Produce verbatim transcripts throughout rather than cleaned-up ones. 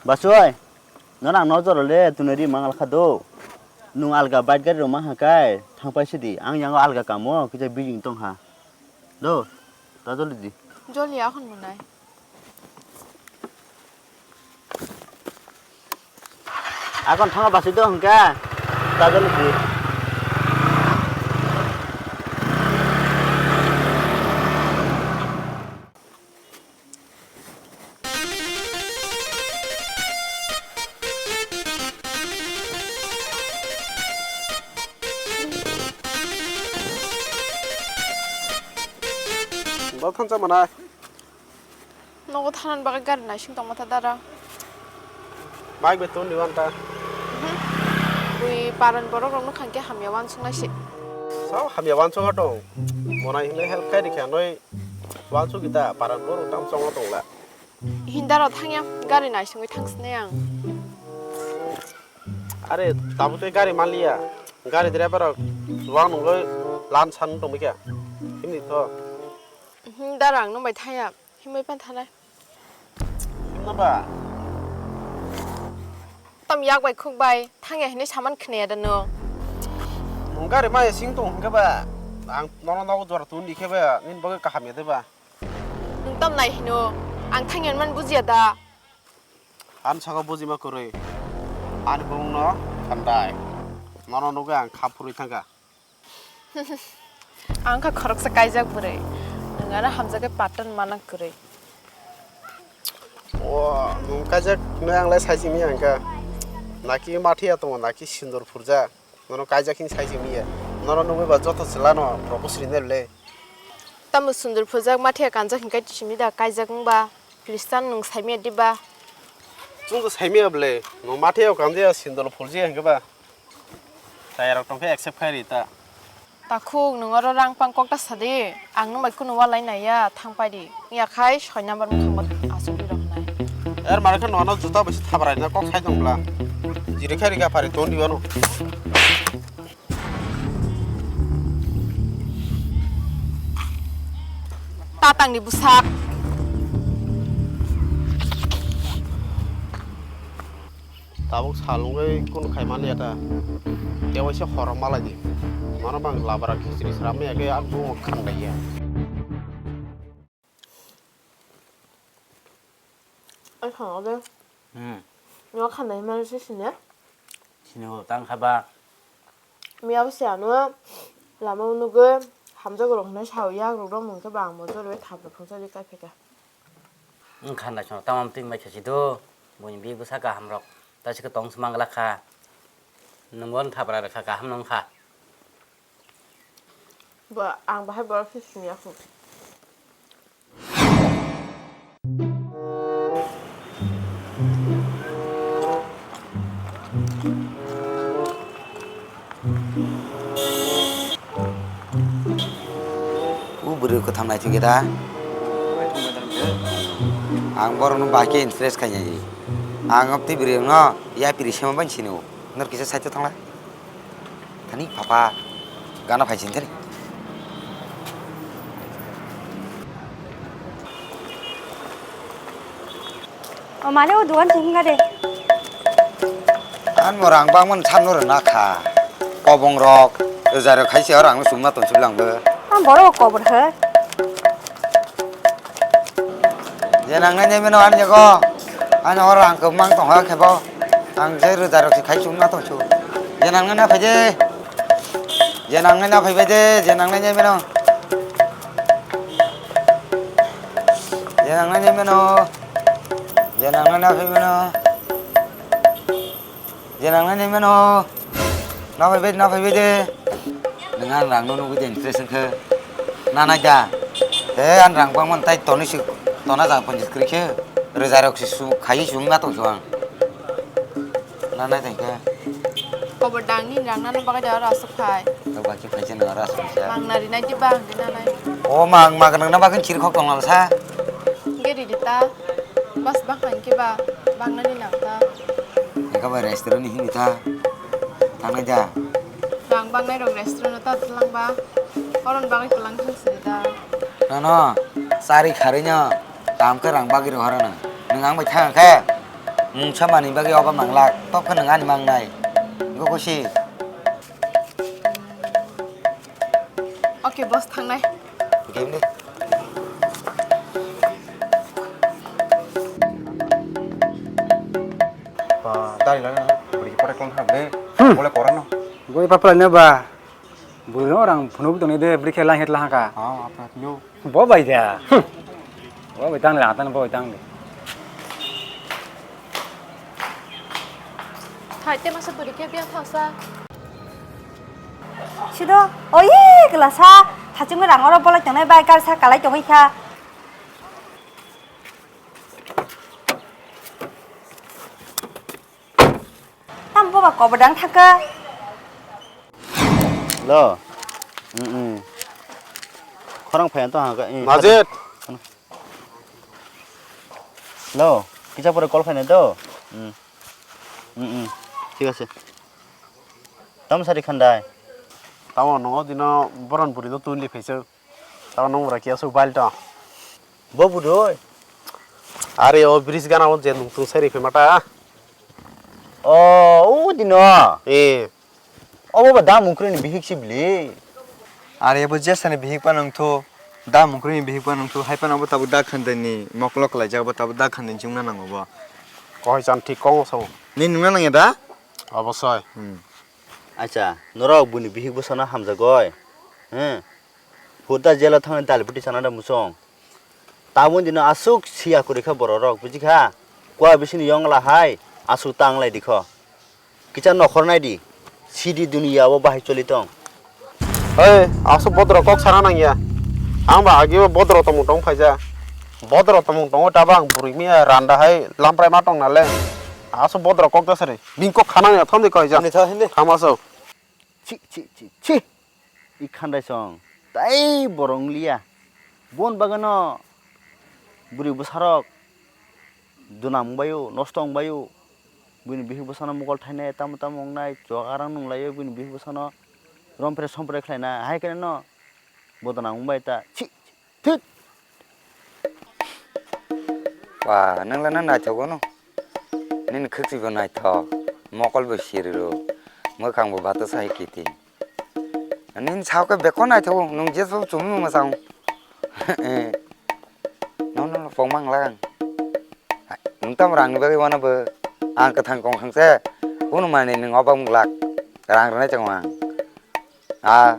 Basoi, nono ang nojoro le tunui ri mangal kha do. Nung alga bike gari rok ma hakai, thangpai sidi. Ang yango alga kamo, kisa bijing tong ha. Do, ta joldi di. Joldi akhon monai. Akon thangma basui do hwnkha, ta joldi di. Bo thansa mana? Nogo thanani bagwi gari naising tongma tha dara. Bike bai toni wanta. Mhm. Bui paran borok rokno khangke hamya wansuk naisi. Sao hamya wansuk tong. Monai hinwi help khai rikha noi wansuk kita paran borok tam chongo tongla. Hindaro thangya gari naisingwi thangsinai ang. Are tabuk tei gari maliya. Gari driver rok chuwak nungwi lan san tongwi kha. Himni tho. Mhm, dara ang nung bai thangya. Himwi pan thanai. Himna ba? Tam yak bai khuk bai thangya hinwi saman khneya da no. Nung gari maya sing tong hwnkhe ba? Ang nono nogo jora tun di khe ba? Nini bagwi kaham ya de ba? Nung tam nai hino, ang thangyan man bujiya da. Ani saka bujima kwrwi. Ani bumungno khandai. Nono nugwi ang kha phurwi thangkha. Ang kha khoroksa kaijak bwrwi. Nung ano hamjakhe pattern mana kwrwi. O, nung kaijak nung ang lai saijini ang kha. Naki mathiya tongo, naki sindur phurjak. Nono kaijak hin saijini ya. Nono nugwi ba joto chwlano propose rinai le. Tamo sundur phujak mathiya kanjak hinkai simi da kaijak wngba Christian nwng saimaya diba? Chwngno saimaya bwle, nwng mathiya kanjaya sindolo phuljiya hinkhe ba. Chayarok tongkhe accept khai ri ta. Takhuk nwng oro rang pang kokta sadi, ang nwng bai kunu walai naiya thang paidi. Wngya khai soi number mwkhang bo asugwi rok nai. Er mare khe nono juta bai se thabarai na kok sai tong bla. Jiri khai rikha phari ton diwano. Tatangni bwsak. Tabuk salungwi kunu khaimani ya ta. Tewaisa horo malai di. Mano bang labara khichiri sramwi ya khe ang bungo khangdai ya. Ai khana de. Hmm. Nwa khana himari se sini. Sini ho tang khaba. Miya bwse ano lama o nugwi hamjago rok hinwi sao yak rok rok mungkhe bang bo jorwi thapra phungsa di kai phaikha. Wng kha naisano tamam twi mai khachi do, buini bwsa kaham rok ta se tong se mangla kha. Nwng bo thapra rwkha kaham nung kha. Bo ang bahai borok se sini ya khu. O bwrwi kwtham naithok khe da. Ang borokno bai khe interest khainai. Ang o twi bwrwi no yapri sema bai sini o. Nor kisa side o thangla. Thani papa gana phai sini thani. O mane o dogan sing ga de. An mo rang bang man sam no rwna kha. Kobong rok, rwja rok khai se oro ang no chumna tong siblang bo. Ang borok kobor he. Je nang nai nai mano ani jago. Ani oro ang kwbang tong ha khe bo. Ang je rwja rok se khai chumna tong su. Je nang nai na phai de. Je nang nai na phai bai de, je nang nai nai mano. Je nang nai nai mano. Je nang nai na phai mano. Je nang nai nai mano. Na phai bai, na phai bai de. Nang an rang no nugui de interest wngkhe. Na nai da. He an rang bang man tai toni si tona jang panjit kri khe. Rwja rok si su khai su na tong su ang. Na nai tong khe. Kobo dang ni rang nani bagwi da oro aswk phai. Tok ba khe phai se nang oro aswk sa. Mang nari nai di bang di na nai. O mang mang nang na bagwi chiri khok tong nang sa. Geri di ta. Bas bang han khe ba bang nani nang ta. Eka bai restaurant ni hini ta. Tang nai da. Rang bang nai rok restaurant ta tlang ba. Horon bagwi tlang thang siri ta. No no. Sari khari no. Tam khe rang bagwi rohoro nang. Nang ang bai thang khe. Mungsa manwi bagwi obo manglak, tobokhe nwng ani mangnai. Gokosi. Okay, boss, thangnai. Game de. Ba, dari lana, beri pore kon ha de. Hmm. Boleh koran no. Goi papla ne ba. Buru orang phunu tong de, beri khe lang het lang ka. Ah, apa yo? Bo bai da. Hmm. Bo bai tang la tan bo bai tang de. Hai, te masa buri khe biya thasa. Sido, oye, glasa, hachung rang oro bolai tongnai bai kar sa kalai tongwi kha. Tam boba kobodang thangka. Lo. Mm, mm. Khorang phayan to hangka. Mm, Majid. Lo, kisa pore call khainai to. Mm. Mm, mm. Thik ase. Tamo sari khandai. Tamo nongo dino boron buri no tuli phaisa. Tamo nong bura kiya su bail to. Bo budoi. Are o bridge gana o je nung tung sari phe mata. O, u dino. Eh. Obo ba da mungkrui ni bihik si bli. Are bo jesani bihik pa nang thu, da mungkrui ni bihik pa nang thu, hai pa nang bo tabuk da khandai ni moklok lai jak bo tabuk da khandai ni chungna nang bo. Koi chan thik kong sao. Ni nungna nang ya da? Obosoi. Hmm. Acha, norok buni bihik bo sana hamjagoi. Hmm. Huda jela thangni dal bwtwi chana da musong. Tabuk dino aswk siya kwrwi kha borok rok, buji kha? Kua bisini yongla hai aswk tang lai di kho. Kisa nokhor nai di, sidi duniya o bahai choli tong. Hey, aswk bodro kok sana nang ya. Ang ba agi o bodro tongmung tong phaija. Bodro tongmung tongo tabo ang bwrwi miya randa hai lamprai ma tong nale. Aswk bodro kok da sari. Bini kok khana ya thon di koi ja. Ani tha hindi. Thama so. Chi, chi, chi, chi. I khandai song. Tai borong liya. Bon bagano bwrwi bwsarok duna wngbaio, nosto wngbaio. Buini bihik bwsano mokol thainai, tamo tamo wngnai, chuakarang nunglaio buini bihik bwsano rompre sompre khlaina. Hai khe no bodonam wngbai ta. Chi, chi. Thit. Wa, nang le nang naithok no. Nini khwtwi bo naithok. Mokol bo siri ro. Mwkhang bo bata sai kiti. Nini sao khe beko naithok, nung je so chum nung masang. No, no, no, pong mang lang. Nung tam rang ni bagwi wana bo. Ang kwthang kong khang se. Kunu mani nung obang glak. Rang rwnai chang ang. A,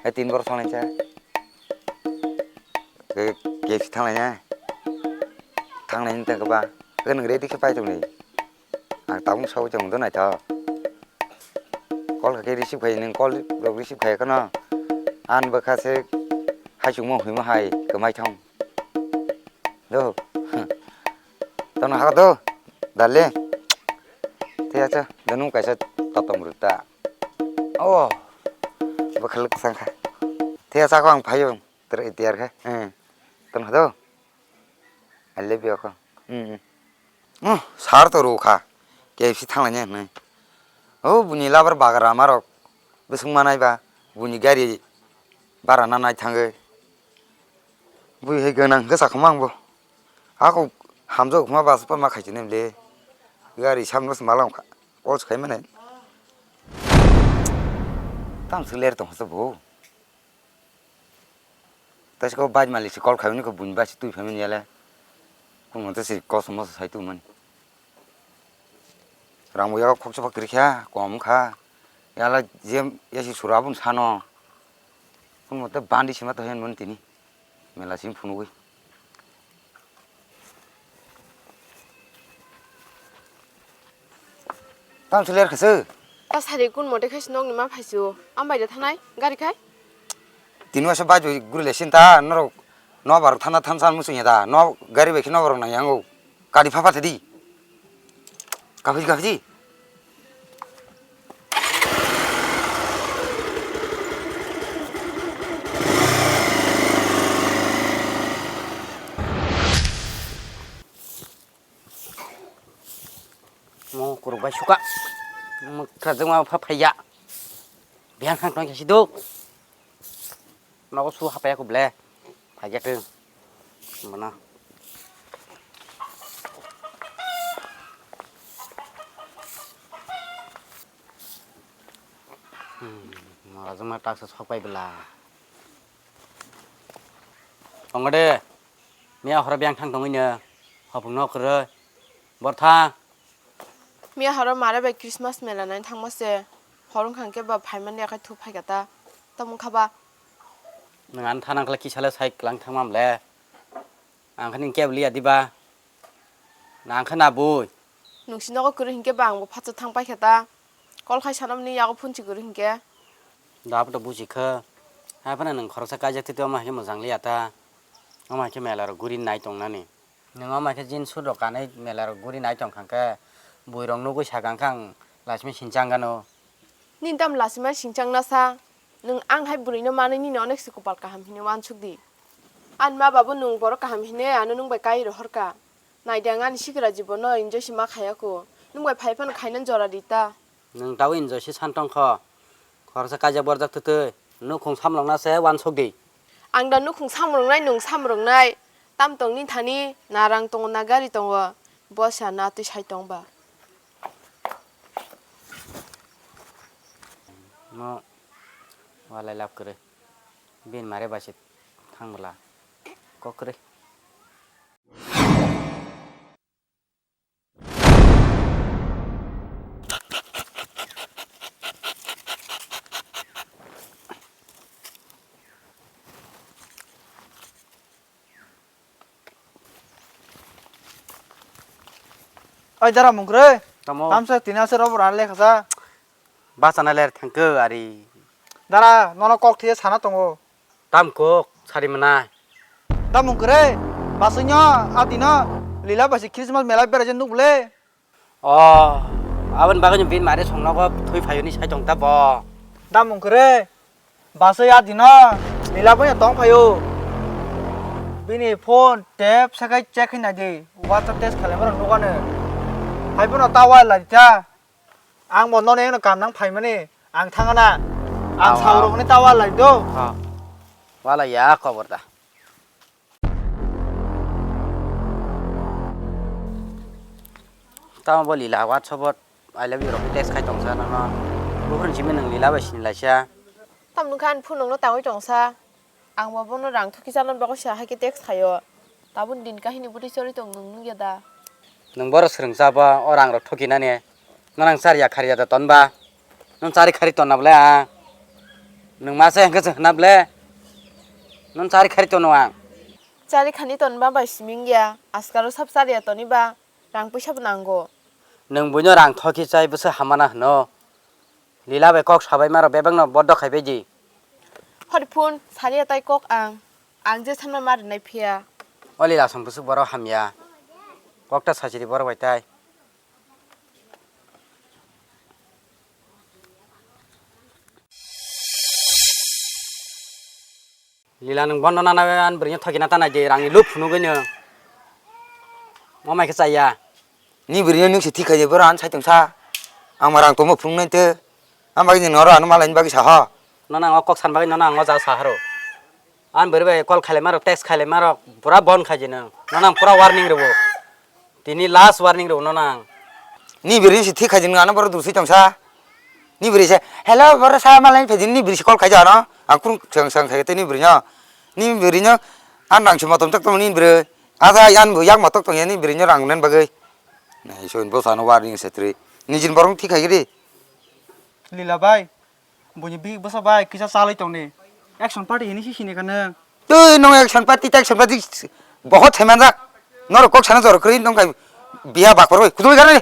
e tin bor sonai cha. Ke, ke si thanglai ya. Thanglai ni tang ba. Ke nung ready khe pai tong ni. Ang tabung sao chang do nai tho. Call kha ke receive khai nung call rok receive khai khano. An ba kha se hai chungmo himo hai kwmai thong. Do. Tono ha do. Dale. Te acha, danung kaisa totom ruk ta. Oh. Bakhalak sangkha. Te acha ko ang phayo. Ter itiar kha. Eh. Tono ha do. I love you ko. Hmm. Oh, sar to ro kha. K F C thanglaina hinwi. Oh, buni labar bagra marok. Bising manai ba. Buni gari bara nanai thangwi. Bui hai gwnang hwnkhe sakhuma ang bo. Ako hamjak huma bus pa ma khaichinai le. Gari samno se malam kha. Call se khai mane. Tam se ler tong sa bo. Taisiko bike malik se call khai mani ko buni bike se twi phai mani yale. Kumo te se kosom moso sai tu mani. Rang bo yago khoksa phak rikha kom kha. Yala je yasi sura bun sano. Kumo te bandi sima to hen mon tini. Mela sim phunugwi. Tam se ler khasü. Ta sari kun mote khai sinok ni ma phaisu. Am bai da thanai gari khai. Tini wasa bai joi guri le sin ta norok no bar thana than san musung ya da. No gari bai khino borok nang yango. Kadi pha pha thadi. Kaphi kaphi. Mo kuruk bai suka. Mo kajang ma pha phaiya. Biang khang tong si duk. Nogo su hapaya ko ble. Phaiya ke. Mana. Morajwkma taksa sok pai bwla. Tongo de, miya horo biyang thang tongwi no, hopung no kwrwi. Bor thang. Miya horo mare bai Christmas mela nai thangma se, hor wngkha hwnkhe ba phaimani yakhai thu phaikha ta, tamo wngkha ba? Nwng ani thana wngkha kisa le sai kwlang thangma le. Ang khe nini kebo liya diba? Nang khe na bui? Nwng si nogo kwrwi hinkhe ba ang bo phatsa thang paikha ta. Call khai sanamni yago phone si kwrwi hinkhe. Da abo to buji khe. Hai phano nwng khoroksa kaijak twi twi omo hai khe mwchang liya ta. Omo hai khe mela rok guri nai tong nani. Nwng omo hai khe jeans suit rok kanwi mela rok guri nai tong kha khe bui rok nugwi sakang khe ang lachimai sinchang gano. Nini tamo lachimai sinchang na sa? Nwng ang hai bwrwi no manwi nini onek se kopal kaham hinwi uansuk di. Ani ma babo nwng borok kaham hinwi ano nwng bai kai rohor kha. Nai di ang ani sikra jibono enjoy se ma khaya kho. Nwng bai phai phano khainani jora di ta. Nwng tabuk enjoy se san tong kho. Khoroksa kaijak borjak twtwi nukhung samlokna se uansuk di. Ang da nukhung samrwngnai nwng samrwngnai. Tam tong ni thani na rang tongo na gari tongo. Bo se ano atwi sai tong ba. No walai lab kwrwi. Bini mare bai se thang bwla. Kok kwrwi. Oi dara mungkre. Tamo. Tamsa tini ase robo ran lekha sa. Bachana ler thangkhe ari. Dara nono kok thwiya sana tongo. Tam kok sari mwnai. Da mungkre. Basingno adino lila basi Christmas mela beraje nukle. O, aboni bagwi bini mare songnogo thwi phayuni sai tong ta bo. Da mungkre. Baswi adino lila boya tong phayo. Bini phone tap sakai check khai nai di. WhatsApp text khalai mano nukano. Hai bono ta wai lai ta. Ang bo nono eno kam nang phaimani, ang thangana. Ang saurokni ta walai do. Walai ya kobor da. Tamo bo lila WhatsApp-o I love you rok text khai tongsa nono. Buphuru simi nwng lila bai sini laisa. Tamni khe ani phunukno tangwi tongsa. Ang bo bono rang thokhi chalon bagwi sa hai khe text khaio. Tabuk din kahini bwtwi chori tong nwng nukya da? Nwng borok swrwngsa bo o rang rok thokinani. Nono ang chariya khariya da tonba? Nwng chari khari tonna bwle ang? Nwng ma se hwnkhe se hwna bwle? Nwng chari khari tono ang? Chari khani tonba bai siming ya. Askaro sab chariya toniba rang puisa bo nango. Nwng buino rang thokhi chai bwswk hamana hwno? Lila bai kok sabai maro bebak no bodo khai bai di. Hori phone sariya tai kok ang. Ang je sanma ma rinai phiya. O Lila song bwswk borok hamya. Kok ta sachiri borok bai tai. Lila nwng bono nana an bwrwino thokina ta nai di rangni luk phunugwi nwng. Mo mai khe chaya. Ni bwrwino nwng se thik khai di bwrw an sai tongsa. Ang ma rang tongma phunuk nai te. Ang bagwi nwng oro ano malaini bagwi sa ho. Nono ang o kok san bagwi nono ang o jaga sa haro. An bwrwi bai call khailai marok text khailai marok pura bon khai di nwng. Nono ang pura warning rwo. Tini last warning rw no nang. Ni bwrwi si thik khai di nang ano borok dusui tongsa. Ni bwrwi se hello borok sa malai phai di ni bwrwi si call khai di ano. Ang kung sang sang khai tei ni bwrwi no. Ni bwrwi no an rang si motom tok tong ni bwrwi. Asa yan bo yak motok tong ya ni bwrwi no rang nen bagwi. Nai so bo sano warning se tri. Ni jin borok thik khai di. Lila bai. Buini bihik bwsa bai kisa chalwi tongni. Action party hini si sini kha nwng. Twi nwng action party ta action party bohot thaimanjak. Norok kok sana jora kwrwi nwng khai biya bakpar bai kudui garani.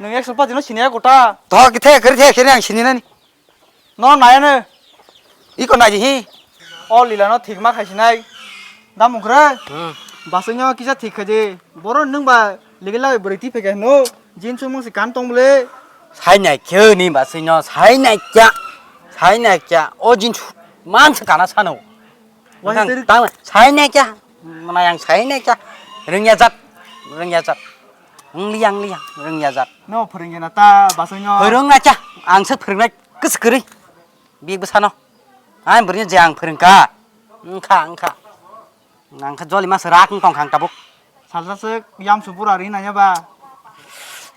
Nwng action party no sini ya kota. Thok khe kwrwi the khe ang sini nani. No nayano. Iko nai di hi. O Lila no thik ma khai sinai. Da mungkra. Hmm. Basai no kisa thik khai di. Boro nwng ba ligi lai bwrwi ti phai khe no. Jin sumung si kan tong bole. Sai nai khe ni basai no sai nai kya. Sai nai kya. O jin su man se kana sano. Wai tang teri tang sai nai kya. Mana yang sai nai kya. Rengya jat. Rengya jat. Ang liang liang rengya jat. No phwrwngya na ta basai no. Phwrwng na kya. Ang se phwrwngnai kwswk kwrwi. Bihik bwsano. Ang bwrwino je ang phwrwngkha. Wngkha, wngkha. Ang kha joli masa rak wng tongkha ang tabuk. Salsa se yam su pura ri nanya ba.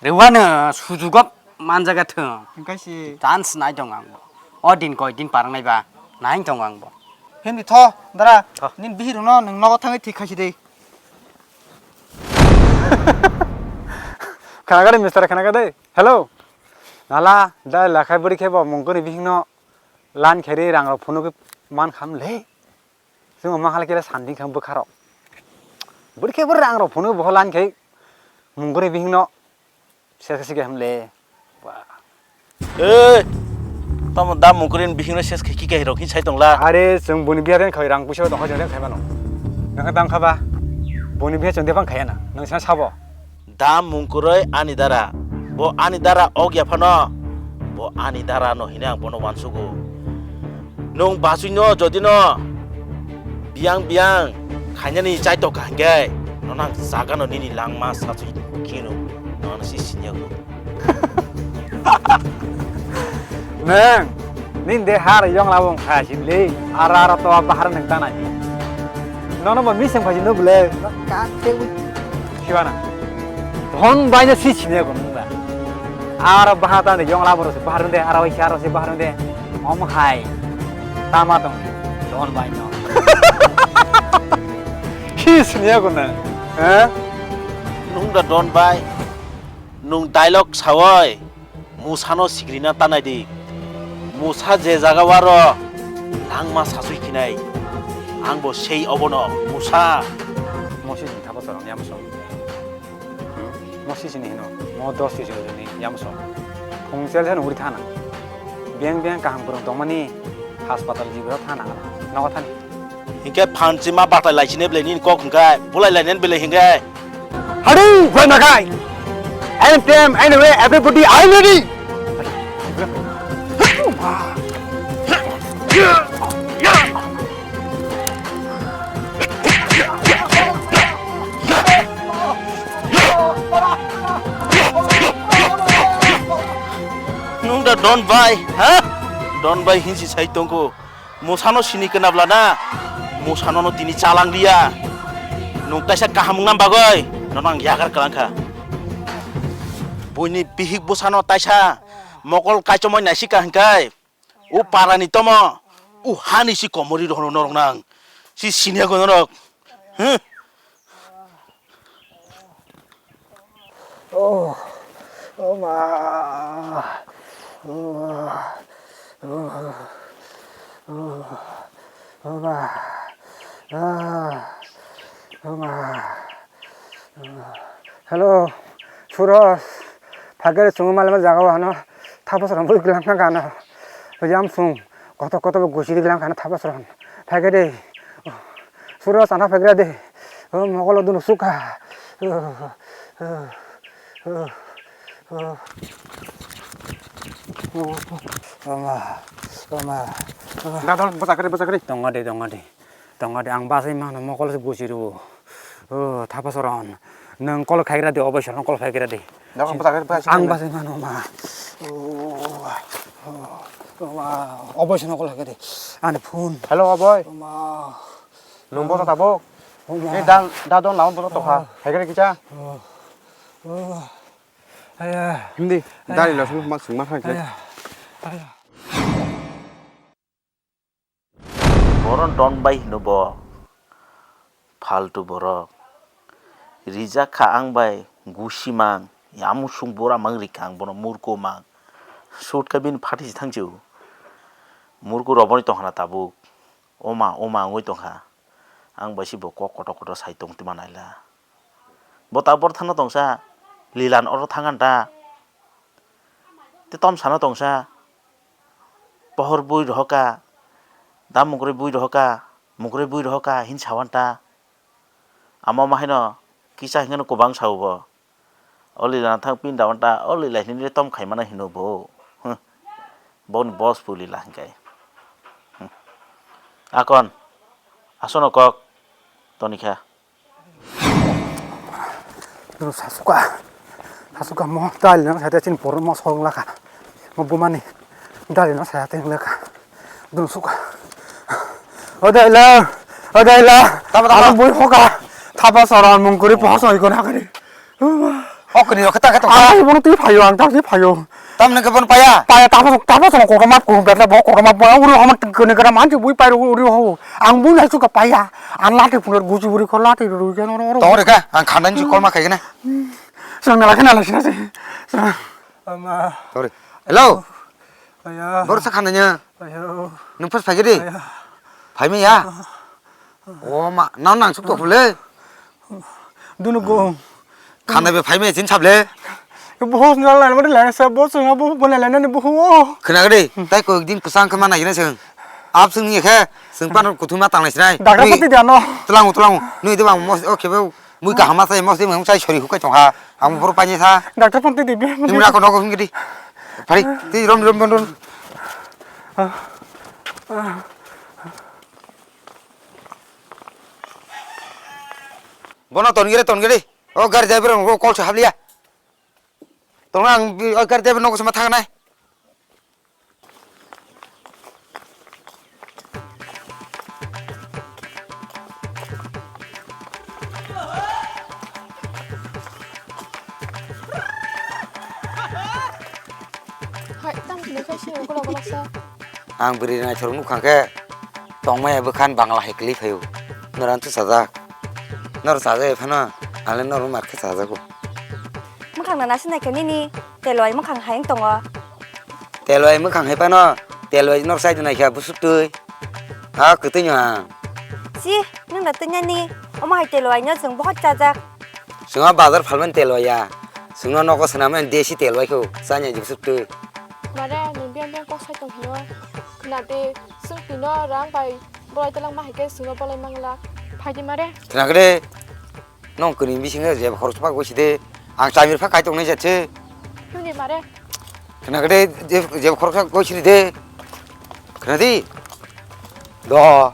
Rwano sujugo manjaga thung. Hingkai si. Chance nai tong ang bo. O din koi din parang nai ba. Nai tong ang bo. Hindi tho, dara. Tho. Nin bihir no nung nogo thangwi thik khai si dei. Khana gade mister khana gade. Hello. Nala, da lakhai buri khe bo mungkoni bihing no lan kheri rang rok phunuk man kham le. Chwng ma hala khe sanding kham bwkha rok. Buri khe buri rang rok phunuk bo lan khai mungkoni bihing no. Ses khe sikhe hamle. Ba. Ei, tamo da mungkrin bihingno ses khe kikhe rok hin sai tongla. Are, chwng buni biya den khai rang puisa tong khai jang khai mano. Nang khai bang kha ba. Buni biya chwng de bang khaya na. Nang sa sabo. Da mungkrai ani dara. Bo ani dara og ya phano. Bo ani dara no hine ang bono wansugo. Nwng bachwino jodi no biyang biyang khainani chaitok ka hingke, nono ang jaga no nini langma sachwi kino, nono si sinya ko. Nwng, nini de har yong labong kha sibli, ara ara to bahar nwng tanai. Nono bo misem khaji no bole, no kate u. Siwana. Dhon bai no si sinya ko nwng da. Ara bahar tanai yong labo ro se bahar de, ara bai si ara se bahar de. Om hai. Tama tong. Don bai no. Hi siniya ko na. Ha? Nung da don bai. Nung dialogue sawai. Musa no sigrina tanai di. Musa je jaga waro. Langma sasui kinai. Ang bo sei obono. Musa. Mosi jin thabo sorong yam song. Mo sisini hino, mo dos sisini yamso. Phung sel seno uri thana. Beng beng kaham borok tongmani, hospital jibra thana. Nogo thani. Hingke phanchima batai laisine belai nini kok hingke, bulai lainen belai hingke. Hadu, wai makai. Anytime, anywhere, everybody, I'm ready. Nung da don bai, ha? Don bai hinsi sai tongko. Musano sini kenabla na. Musano no tini chalang liya. Nung taisa kaham wngna bagoi. Nono ang yagar kalangkha. Buini bihik busano taisa mokol kaichomoi naisika hingkai. O parani tomo, o hani si komori rohorno norok nang. Si siniya ko norok. Huh? Oh, oh ma. Oh, oh, oh, oh ma. Ah, oh ma. Hello, Suros. Phagere chungo malma jaga o ano thapas ram bui glang na gana. Yam sung koto koto bo gusi glang kana thapas ram. Phagere Suros ana phagere de. O mogol dunu suka. Oma, oma. Dadol bwsakre bwsakre. Tonga de tonga de. Tonga de ang basai mano mokol se gusi ru. O thapa soron. Nang kol khaigra de obai soron kol khaigra de. Ang basai mano ma. O ma. Obai soron kol khaigra de. Ani phone. Hello obai. Ma. Nung bosa tabuk. Ni dang dadon lama bosa tokha. Khaigra kicha. Aya. Hindi. Dari lo sung mak sung mak khaigra. Aya. Aya. Boron don bai hino bo. Faltu borok. Rijak kha ang bai gusi mang. Yamu sung bora mang rikha ang bono murko mang. Sut kha bini phati si thang chiu. Murko roboni tongkhana tabuk. Oma, oma wngwi tongkha. Ang bai si bo kok kotor kotor sai tong tima naila. Bo ta bor thangna tongsa. Lilan oro thanganta. Te tom sana tongsa. Pohor bui rohoka, da mukre bui rohoka, mukre bui rohoka hin sawan ta. Amo ma haino kisa hingno kubang sao bo. O lila thang pin dawan ta, o lila hinwi tom khaimana hino bo. Huh. Boni boss bo lila hingkai. Hmm. Akon, asono kok, tonikha. Dunu sasuka. Sasuka mo dali no saya chin por mo sorong laka. Mo bumani dali no saya teng laka. Dunu suka. O daila, o daila. Tapa, tapa. Amo bui hoka. Thapa soron mungkuri pohor soi kona kari. O kini rok ta khe tong. Ang bono twi phaio, ang ta twi phaio. Tamni khe bono paya. Paya tamo tamo tamo kokroma ko berla bo kokroma bo uri hama kene kene manchi bui pairo uri ho. Ang bui nai suka paya. Ang lati puner guji buri ko lati ru jano ro. Tong re kha, ang khandani si kolma khaigena. Sang nala khana la sina se. Ama. Sorry. Hello. Aya. Bor sa khandanya. Ayo. Nung pas phai gidi. Aya. Phai me ya. O ma, nang nang sup to le. Dunu go. Khana be phai me chin sable. Bohos na la mari la sa bo sung bo bo la la ni boho. Khna gede, tai ko din kusang khe mana gina sung. Ap sung ni khe, sung pan kuthuma tang nai sinai. Doctor pati dia no. Tulang tulang. Nui de bang mos o khe be mui ka hama sai mos de mung sai sori hukai tong ha. Ang bor pani sa. Doctor pati di be. Timra ko nogo hingdi. Phari, ti rom rom rom rom. Bono ton gere ton gere. O gari driver rok call se habliya. Tong ang bi o gari driver nogo sama thangnai. Hai, tam sini kai sini ukulok ukulok sa. Ang bwrwi naithok nukha khe tongmaya bwkhan Bangla hai kwlwi phaio. Norang tu chajak. Nor chajak phano ale nor mar khe chajago. Mwkhang nana sinai khe nini telwai mwkhang hai wng tongo. Telwai mwkhang hai phano telwai nor chai dinai khe busuk twi. Ha kwtwi no ang. Si, nwng da twi nani omo hai telwai no chwng bohot chajak. Chwng bazar phalmani telwai ya. Chwngno nogo swnamani desi telwai kho chanya busuk twi. Mare, nwng biyang biyang kok sai tong hino. Khna de, swng tino rang bai bolai talang ma hai khe swngno bolai mangla. Phai di mare. Khna khe de, nong kwrwini bisingo jeba khoroksa pa goi sidi. Ang chamir pha kai tongnai jat se. Hwnwi mare. Khna khe de, je-, jeba khoroksa goi sidi de. Khna di. Do.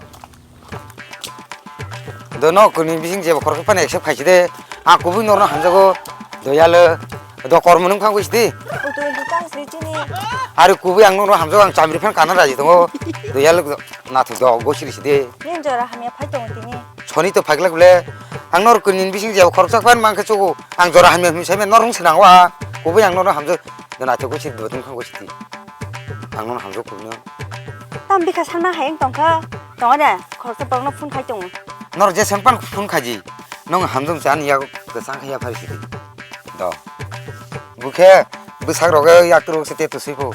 Do no kuni bising jeba khoroksa phano accept khaisi de. A kubui norno hamjago. Do yalo. Do kormo nung phang kuisi de. Utu utu tang sri chini. Ari kubui ang norno hamjago, ang chamri phan kana raji tongo. Do yalo nathok do gosiri si de. Nin jora hamya phai tongo tini. Soni to phaglak le. Ang nor kuni bising jeba khoroksa phan mangkha chugo. Ang jora hamya hmi sai me nor rung sinang wa. Kubui ang norno hamjago. Do nathok gosiri do tung phang kuisi de. Ang norno hamjago kubui no. Tam bikha sanma hai wng tongkha. Tongo de, khoroksa borokno phone khai tongo. Norok jesa phano phone khaidi. Nwng hamjwng chani yago kwchang khe yaphari sidi. Do. Bukhe bwsak rogo yak turuk se te tusui pho.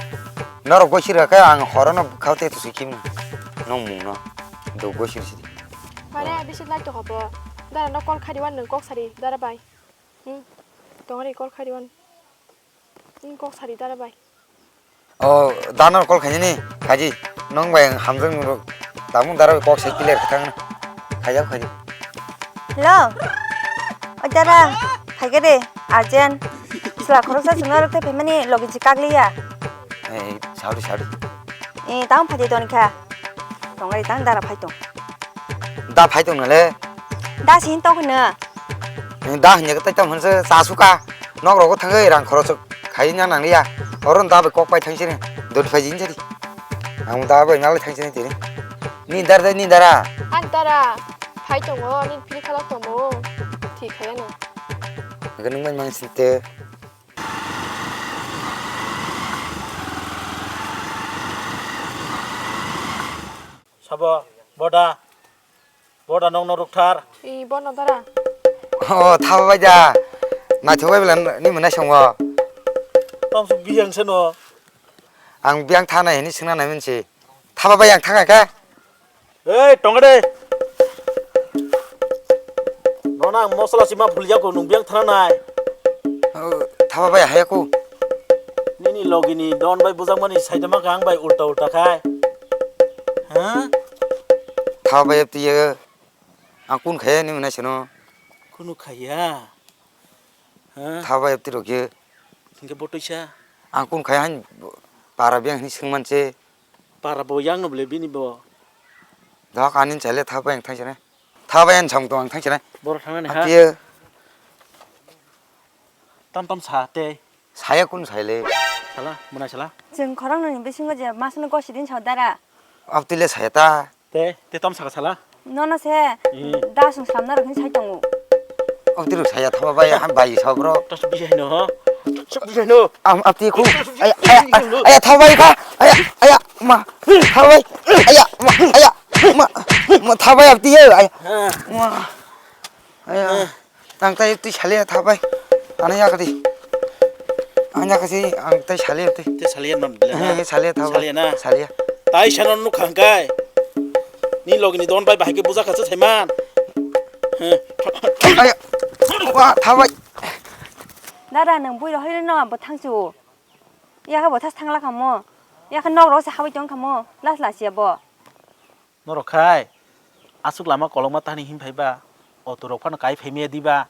Norok goi sir khe ang horono khao te tusui khim. Nwng mungno. Do goi sir sidi. Mane bisi lai to hobo. Dara no call khadi wan nwng kok sari dara bai. Hmm. Tongori call khadi wan. Hmm, kok sari dara bai. O, dano call khainani, khaji. Nong bai ang hamjak nung rok. Tamung dara bai kok sai clear khe thang. Khaijak khaji. Hello. O dara, phaikhe de, urgent. Sila khoroksa chwngno rwktwi phaimani logi ji kakliya. Ei, sorry, sorry. Ei, tang phaidi toni kha. Tongari tang dara phai tong. Da phai tong nale. Da sin tong khna. Da hanya kata tong hanse sasuka. Nok rogo thangai rang khorok khai na nang ya. Oron da bai kok pai thang sini. Dot phai jin jari. Ang da bai nalai thang sini tini. Ni dar dai ni dara. An dara. Phai tongo ni phil khalak tongo. Thik khaya no. Ganung man mang sinte. Sabo, boda, boda nong norok thar. I bono dara. O, thabo bai da. Naithok bai bela ni mwnai songo. Tong su biyang se no. Ang biyang thana hini singna nai minsi. Thabo bai ang thanga ka. Ei, tongde. Nona ang mosola sima bhulya ko nung biyang thana nai. O, thabo bai haya ko. Nini logi ni don bai bujang mani saida ma kang bai ulta ulta khai. Ha? Thabo bai tiye. Ang kun khaya ni mwnai sino. Kunu khaya. Ha? Thabo bai tiro ke. Hingke bo toisa. Ang kun khaya han para biyang hini singman se. Para bo yang no bole bini bo. Dok anin chale thabo yang thang sene. Thabo yang chong tong thang sene. Boro thang ni ha. Apiye. Tam tam sa te. Saya kun saile. Sala, mwnai sala. Chwng khorang nani bisingo je masno gosi din sa dara. Abtile saya ta. Te, te tam saka sala. Nono se. Hmm. Da sung samna rok hin sai tongo. Abdi rok saya thaba bai, ham bai sa bro. Tasuk bijai no, ha? Tasuk bijai no. Am abdi khu. Aya, aya, aya, aya, thaba bai kha. Aya, aya, ma. Thaba bai. Aya, ma, aya, ma. Ma thaba bai abdi ya. Aya. Ha. Ma. Aya. Ha. Ang tai twi saliya thaba bai. Ano ya kadi. Ang ya kasi, ang tai saliya twi. Twi saliya mam dile na. He, saliya thaba bai. Saliya na. Saliya. Tai sanon nuk khangkai. Ni logi ni don bai bahai ke buja kasa saiman. He. Aya. Wa, thaba bai. Dada, nwng bui rohoi no bo thangsu. Yakhe bo thas thangla kamo. Yakhe nok rok se habwi tong kamo. Las las ya bo. Norok khai aswk lama kolokma tani him phaiba, auto rok phano kai phaimaya diba?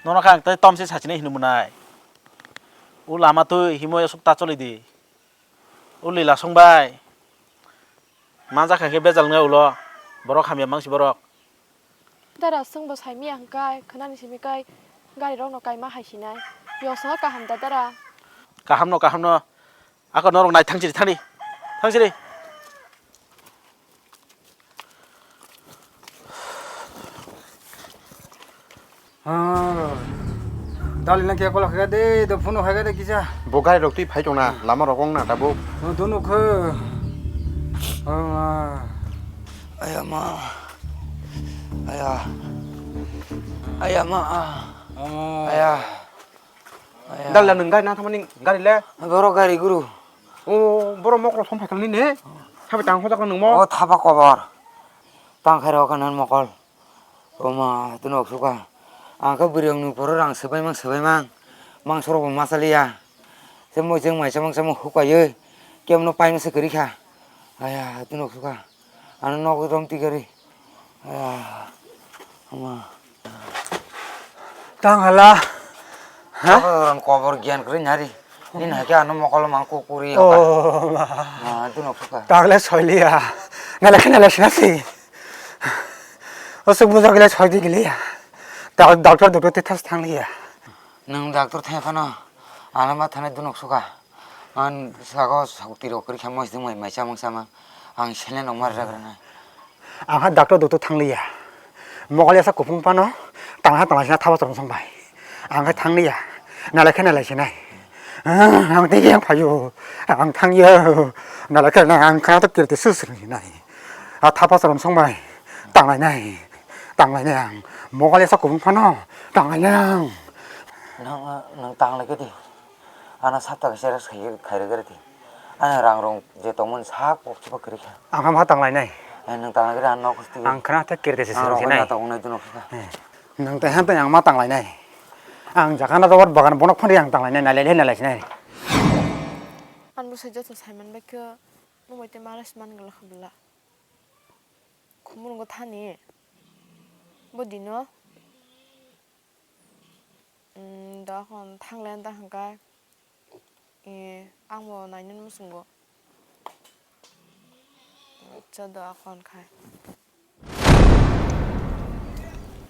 Nono khe ang tei tom se sachinai hinwi mwnai. O lama twi himwi aswk ta choli di. O lila song bai. Manja kha khe bejal wngnai ulo. Borok hamya mangsi borok. Dara, chwngbo saimaya hwnkhe, khwnani simi kai gari rokno kaima hai sinai. Yosongo kaham da, dara? Kaham no, kaham no. Ako norok nai thang siri thani. Thang siri. Ah, dali na kya kola khaga de, do phone khaga de kisa. Bo gari rok twi phai tongna, lama rok wng na tabuk. Oh, dono khe. Ah. Aya ma. Aya. Aya ma. Ah. Aya. Aya. Dal la nwng gari nang thamani gari le? Borok gari guru. O, borok mokro som phaikal ni ne? Sabai tang hoda kang nwng mo? O thapa kobor. Tang khairo khe nang mokol. O ma, tino suka. Ang khe bwrwi ongni poro rang swbai mang swbai mang. Mangso rok bo ma chaliya. Se moi jeng mai chamang chamang hukai oi. Kemno paino se kwrwi kha. Aya, tino suka. Ano nogo rom tigari. Ah, ama. Tang hala. Ha? Kobor, kobor gyan kwrwi nari. Nini hai khe ano mokol mang kukuri. Oh, ma. Ah, duno khuka. Tagle soiliya. Nale khe nale sinasi. Osuk bujak le soidi giliya. Dok-, doctor, doctor te thas thangliya. Nwng doctor thai phano. Ano ma thani dunok suka. Ang sago sakti rok kwrwi kha, moi sidi mai mai chamung sama. Ang selen rok mar ragra nai. Ang ha doctor doctor thangliya. Mokol yasa kuphung phano tangha tangha sina thaba chorong song bai. Ang ha thangliya. Nalai khe nalai sinai. Ah, ang tei yang phayo. Ang thangyo. Nalai khe na ang khana to kirti sus ring sinai. A thaba chorong song bai. Tanglai nai. Tanglai nai ang. Mokol yasa kuphung phano tanglai nai ang. Nang, nang tanglai khe di. Ano sapta kaisa rest khai, khai rwgwrwdi. Ano rang rong je tongmani sak pok chuba kwrwi kha. Ang ha ma tang lainai. Eh, nwng tang lainai, ano nok kusti. Ang khna tei kirte se Ang swnam rong sinai. Tongo nai dunok kha. Eh, nwng tei han tei ang ma tang lainai. Ang jaga na dawat bagan bonok phani ang tang lainai, nalai le nalai sinai. Ang bwsai joto saiman bai khe, nwng bai tei ma rest man gala kha bwla. Khumulwngo thani. Bo dino. Umm, dokhon thangle da hwnkhe, e, angbo nainani muchungo. Acha, dokhon khai.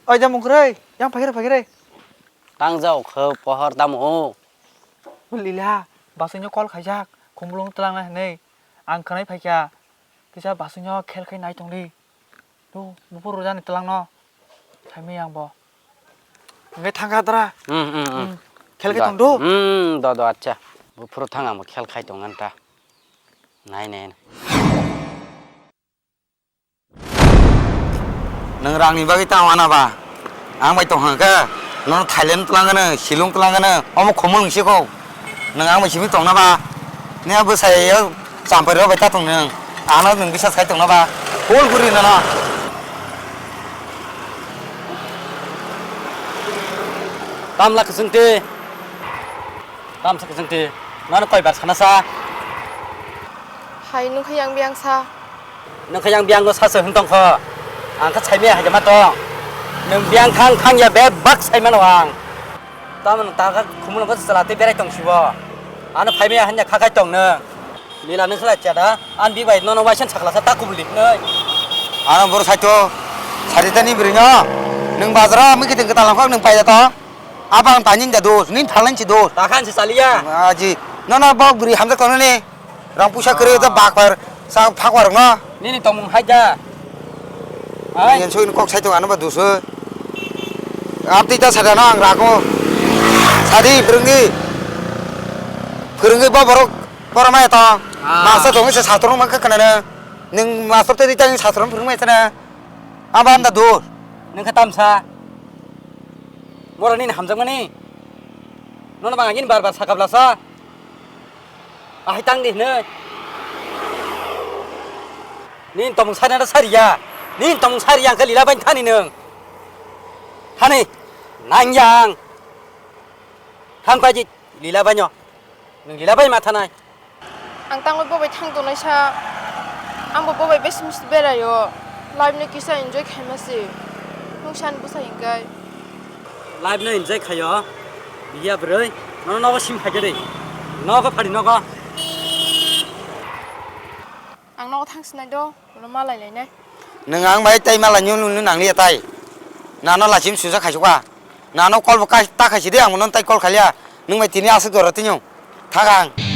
Oi, da mungkwrwi, yang phaikre, phaikre. Tang jao khe pohor tamo. Lila, basingno call khaijak, khumulwng twlangnai hwnwi. Ang khwnai phaikha. Kisa basingno khel khai nai tongdi. Do, buphuru rwjani twlangno. Saimai ang bo. Hwnkhe thangkha dra. Hmm, hmm, hmm. Hmm. Khel khai tong do. Hmm, do, do, acha. Buphuru thang ang bo khel khai tong anta. Nai, nai, nai. Nwng rangni bagwi tamo ana ba? Ang bai tong hwnkhe, nono Thailand twlang gwnw, Shillong twlang gwnw, omo khumul wng siko. Nwng ang bai simi tongna ba? Nini bwsai o champai rw bai ta tong nwng. Ano nwng bisas khai tongna ba? Call guri nono. Tamla kwchwng twi. Tamsa kwchwng twi. Nono koi bar sana sa? Hai, nwng khe yang biyang sa. Nwng khe yang biyang no sa se hwn tong kho. Ang khe saimaya hai ma tong. Nwng biyang thang thang ya bebak sai mano ang. Tamo nwng ta kha khumul khe chwla tei berai tong sibo. Ano phaimaya hanya kha khai tong nwng. Lila nwng khlai cha da? An bi bai nono waisa sakla sa ta kubul dik nai. Ano boro saito. Sarita ni bwrwi no. Nwng bazar o mui kiting kwtal nang kok nwng pai da to. Abang tani da dos, nin thalang si dos. Takhan si salia. Aji, nono bok bwrwi hamjak tongo ni. Rang puisa kwrwi da bak par, sa phak par no. Nini tongmung hai da. Hai. Yen soi kok sai tong ano ba dos. Abdi ta sada no ang rago. Sadi phwrwngwi. Phwrwngwi bo borok poromai to. Ah. Masa tong se satro mang ka kana. Nung master te tang satro phwrwngmai sana. Aba anda dur. Nung kha tamsa. Mora nini hamjakmani. Nono bang agini bar bar sakap lasa. Ahai tang di hinwi. Nini tomung sari na sariya. Nini tomung sariya ang khe lila bai thani nung. Thani. Nang yang. Thang paji lila bai nyo. Nung lila bai ma thanai. Ang tangwi bo bai thang tongnai sa. Ang bo bo bai besi misi beraio. Life no kisa enjoy khaima se. Nung san bwsa hinkai. Life no enjoy khaio. Biya bwrwi. Nono nogo sim khaikhe de. Nogo phari nogo. Ang nogo thang sinai do. Ulo malai lainai. Nung ang bai tai malai nyo nung nang liya tai. Nano lachim suja khaisukha. Nano call bo kai ta khaisi de ang non tai call khalia. Nung bai tini aswk dora tinyo. Thagang.